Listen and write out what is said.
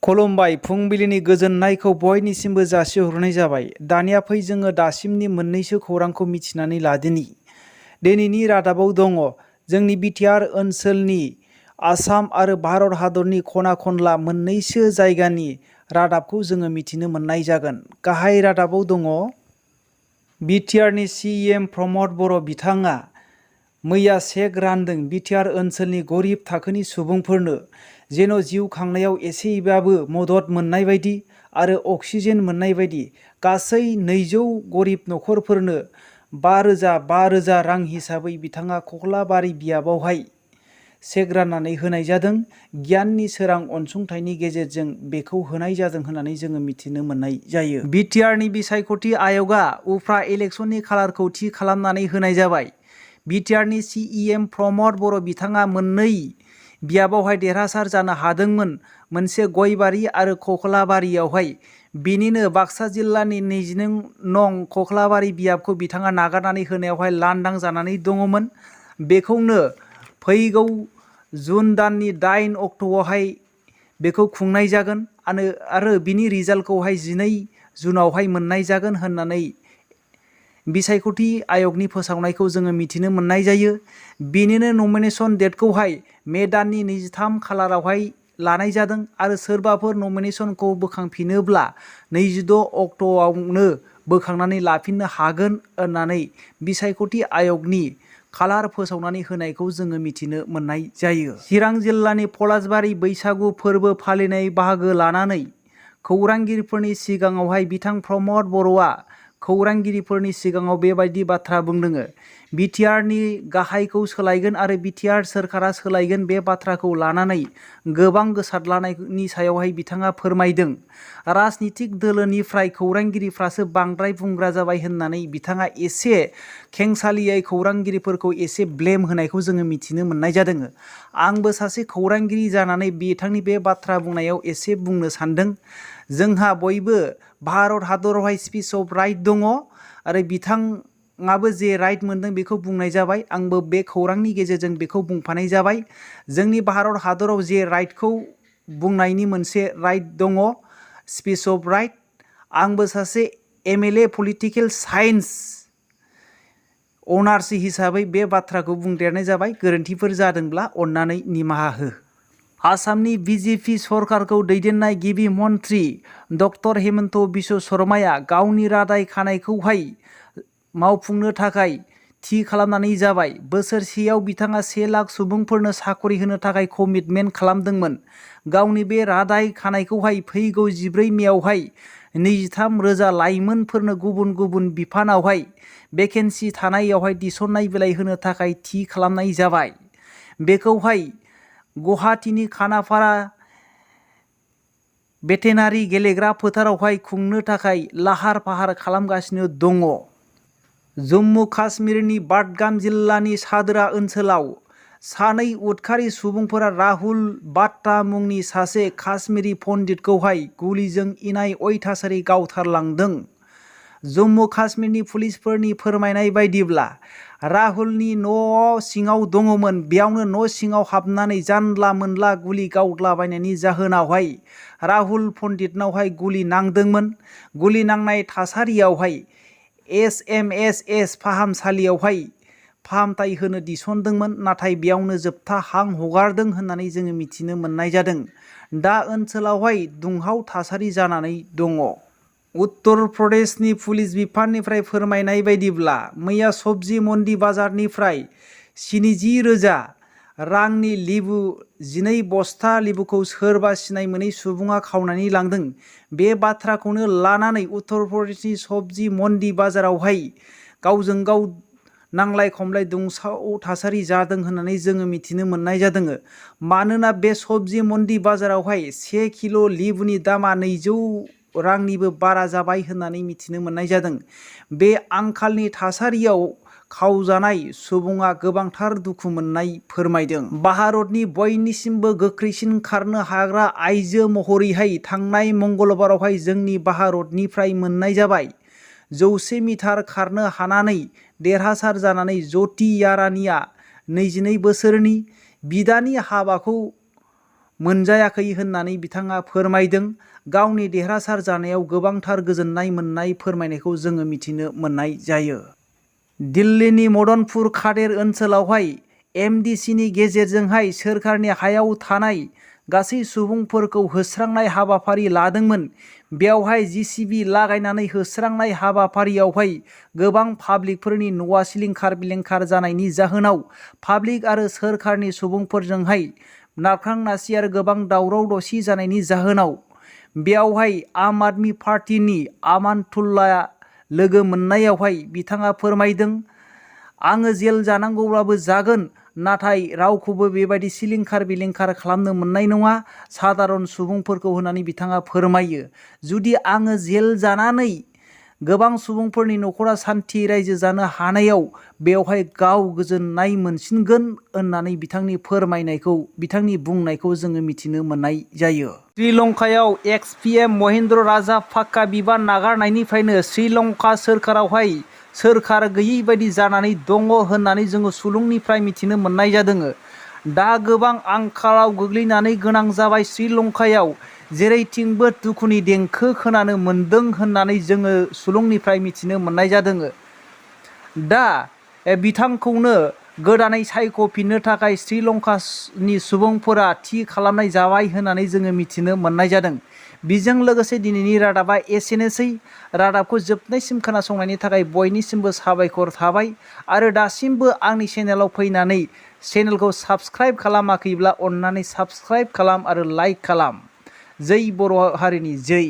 खुलुमबाय फुंबिलिनि गोजोननायखौ बयनिसिमबो जासिहरनाय जाबाय। दानिया फै जोङो दासिमनि मोननैसो खौरांखौ मिथिनानै लादिनि। दिनैनि रादाबाव दङ जोंनि बिटिआर ओनसोलनि आसाम आरो भारत हादरनि खना खनला मोननैसो जायगानि रादाबखौ जोङो मिथिनो मोननाय जागोन। गाहाय रादाबाव दङ बिटिआरनि सिएम प्रमद बर' बिथाङा मैया चेक रानदों बिटिआर ओनसोलनि गरिब थाखोनि सुबुंफोरनो जेन' जिउ खांनायाव एसेबाबो मदद मोननाय बायदि आरो अक्सिजेन मोननाय बायदि गासै 200 गरिब नखरफोरनो 5,000 रां हिसाबै बिथाङा कख्लाबारि बियाबावहाय चेक राननानै होनाय जादों। गियाननि सोरां अनसुंथाइनि गेजेरजों बेखौ होनाय जादों होननानै जोङो मिथिनो मोननाय जायो। बिटिआरनि बिसायख'थि आय'गा उफ्रा इलेक्सननि खालारखौ थि खालामनानै होनाय जाबाय। बिटिआरनि सिएम प्रमद बर' बिथाङा मोननै बियाबावहाय देरहासार जानो हादोंमोन, मोनसे गयबारि आरो कख्लाबारियावहाय। बेनिनो बाक्सा जिल्लानि 22 नं कख्लाबारि बियाबखौ बिथाङा नागारनानै होनायावहाय लांदां जानानै दङमोन। बेखौनो फैगौ जुन दाननि 8 अक्ट'आवहाय बेखौ खुंनाय जागोन आरो बिनि रिजाल्टखौहाय 12 जुनावहाय मोननाय जागोन होननानै बिसायख'थि आय'गनि फोसावनायखौ जोङो मिथिनो मोननाय जायो। बेनिनो नमिनेसन डेटखौहाय मे दाननि 23 खालारावहाय लानाय जादों आरो सोरबाफोर नमिनेसनखौ बोखांफिनोब्ला 26 अक्ट'आवनो बोखांनानै लाफिननो हागोन होननानै बिसायख'थि आय'गनि खालार फोसावनानै होनायखौ जोङो मिथिनो मोननाय जायो। चिरां जिल्लानि पलासबारि बैसागु फोरबो फालिनाय बाहागो लानानै खौरांगिरिफोरनि सिगाङावहाय बिथां प्रमद बर'आ खौरांगिरिफोरनि सिगाङाव बेबायदि बाथ्रा बुंदों। बिटिआरनि गाहायखौ सोलायगोन आरो बिटिआर सोरखारा सोलायगोन बे बाथ्राखौ लानानै गोबां गोसारद्लानायनि सायावहाय बिथाङा फोरमायदों। राजनितिक दोलोनिफ्राय खौरांगिरिफ्रासो बांद्राय बुंग्रा जाबाय होननानै बिथाङा एसे खेंसालियै खौरांगिरिफोरखौ एसे ब्लेम होनायखौ जोङो मिथिनो मोननाय जादों। आंबो सासे खौरांगिरि जानानै बिथांनि बे बाथ्रा बुंनायाव एसे बुंनो सानदों। जोंहा बयबो भारत हादरावहाय स्पिच अफ राइट दङ आरो बिथाङाबो जे राइट मोनदों बेखौ बुंनाय जाबाय। आंबो बे खौरांनि गेजेरजों बेखौ बुंफानाय जाबाय। जोंनि भारत हादराव जे राइटखौ बुंनायनि मोनसे राइट दङ, स्पिच अफ राइट। आंबो सासे MLA पलिटिकेल साइन्स अनार्स हिसाबै बे बाथ्राखौ बुंदेरनाय जाबाय। गोरोन्थिफोर जादोंब्ला अन्नानै निमाहा हो। आसामनि बिजेपि सरकारखौ दैदेननाय गिबि मन्थ्रि डक्टर हेमन्त बिश्व शर्माया गावनि रादाय खानायखौहाय मावफुंनो थाखाय थि खालामनानै जाबाय। बोसोरसेयाव बिथाङा 1 लाख सुबुंफोरनो साखरि होनो थाखाय कमिटमेन्ट खालामदोंमोन। गावनि बे रादाय खानायखौहाय फैगौ 14 मेआवहाय 23,000 लाइमोनफोरनो गुबुन गुबुन बिफानावहाय भेकेन्सि थानायावहाय थिसननाय बिलाइ होनो थाखाय थि खालामनाय जाबाय। बेखौहाय गुवाहाटीनि खानापारा भेटेनारि गेलेग्रा फोथारावहाय खुंनो थाखाय लाहार फाहार खालामगासिनो दङ। जम्मु काश्मीरनि बाडगाम जिल्लानि सादरा ओनसोलाव सानै उदखारि सुबुंफोरा राहुल बाट्टा मुंनि सासे काश्मीरी पन्डितखौहाय गुलिजों इनाय अयथासारि गावथारलांदों। जम्मु काश्मीरनि पुलिसफोरनि फोरमायनाय बायदिब्ला राहुलनि न' सिङाव दङमोन। बेयावनो न' सिङाव हाबनानै जानला मोनला गुलि गावद्लाबायनायनि जाहोनावहाय राहुल पन्डितनावहाय गुलि नांदोंमोन। गुलि नांनाय थासारियावहाय SMSS फाहामसालियावहाय फाहामथाय होनो थिसनदोंमोन, नाथाय बेयावनो जोबथा हां हगारदों होननानै जोङो मिथिनो मोननाय जादों। दा ओनसोलावहाय दुंहाव थासारि जानानै दङ। उत्तर प्रदेशनि पुलिस बिफाननिफ्राय फोरमायनाय बायदिब्ला मैया सब्जि मन्डि बाजारनिफ्राय 70,000 रांनि लेबु 12 बस्ता लेबुखौ सोरबा सिनाय मोनै सुबुङा खावनानै लांदों। बे बाथ्राखौनो लानानै उत्तर प्रदेशनि सब्जि मन्डि बाजारावहाय गावजों गाव नांलाय खमलाय दुंसाव थासारि जादों होननानै जोङो मिथिनो मोननाय जादों। मानोना बे सब्जि मन्डि बाजारावहाय 1 किल' लेबुनि दामा 200 रांनिबो बारा जाबाय होननानै मिथिनो मोननाय जादों। बे आंखालनि थासारियाव खावजानाय सुबुङा गोबांथार दुखु मोननाय फोरमायदों। भारतनि बयनिसिमबो गोख्रैसिन खारनो हाग्रा आइजो महरैहाय थांनाय मंगलबारावहाय जोंनि भारतनिफ्राय मोननाय जाबाय। 100 मिटार खारनो हानानै देरहासार जानानै ज्यति यारानिया 22 बोसोरनि बिदानि हाबाखौ मोनजायाखै होननानै बिथाङा फोरमायदों। गावनि देरहासार जानायाव गोबांथार गोजोननाय मोननाय फोरमायनायखौ जोङो मिथिनो मोननाय जायो। दिल्लीनि मदनपुर कादेर ओनसोलावहाय एमडिसिनि गेजेरजोंहाय सोरखारनि हायाव थानाय गासै सुबुंफोरखौ होस्रांनाय हाबाफारि लादोंमोन। बेवहाय जिसिबि लागायनानै होस्रांनाय हाबाफारियावहाय गोबां पाब्लिकफोरनि न'आ सिलिंखार बिलिंखार जानायनि जाहोनाव पाब्लिक आरो सोरखारनि सुबुंफोरजोंहाय नारखां नासि आरो गोबां दावराव दावसि जानायनि जाहोनाव बेवहाय आम आदमि पार्टिनि आमानतुल्ला लोगो मोननायावहाय बिथाङा फोरमायदों, आङो जेल जानांगौब्लाबो जागोन, नाथाय रावखौबो बेबायदि सिलिंखार बिलिंखार खालामनो मोननाय नङा सादारन सुबुंफोरखौ होननानै बिथाङा फोरमायो। जुदि आङो जेल जानानै गोबां सुबुंफोरनि न'खरा सान्थि रायजो जानो हानायाव बेवहाय गाव गोजोननाय मोनसिनगोन होननानै बिथांनि फोरमायनायखौ बिथांनि बुंनायखौ जोङो मिथिनो मोननाय जायो। श्रीलंकायाव एक्स-पिएम महिन्द्र राजापाक्सा बिबान नागारनायनिफ्रायनो श्रीलंका सोरखारावहाय सोरखार गैयै बायदि जानानै दङ होननानै जोङो सुलुंनिफ्राय मिथिनो मोननाय जादों। दा गोबां आंखालाव गोग्लैनानै गोनां जाबाय श्रीलंकायाव, जेरैथिंबो दुखुनि देंखो खोनानो मोनदों होननानै जोङो सुलुंनिफ्राय मिथिनो मोननाय जादों। दा बिथांखौनो गोदानै सायख'फिननो थाखाय श्रीलंकानि सुबुंफोरा थि खालामनाय जाबाय होननानै जोङो मिथिनो मोननाय जादों। बेजों लोगोसे दिनैनि रादाबा एसेनोसै। रादाबखौ जोबनायसिम खोनासंनायनि थाखाय बयनिसिमबो साबायखर थाबाय आरो दासिमबो आंनि चेनेलाव फैनानै चेनेलखौ साबस्क्राइब खालामाखैब्ला अन्नानै साबस्क्राइब खालाम आरो लाइक खालाम। जै बर' हारिनि जै।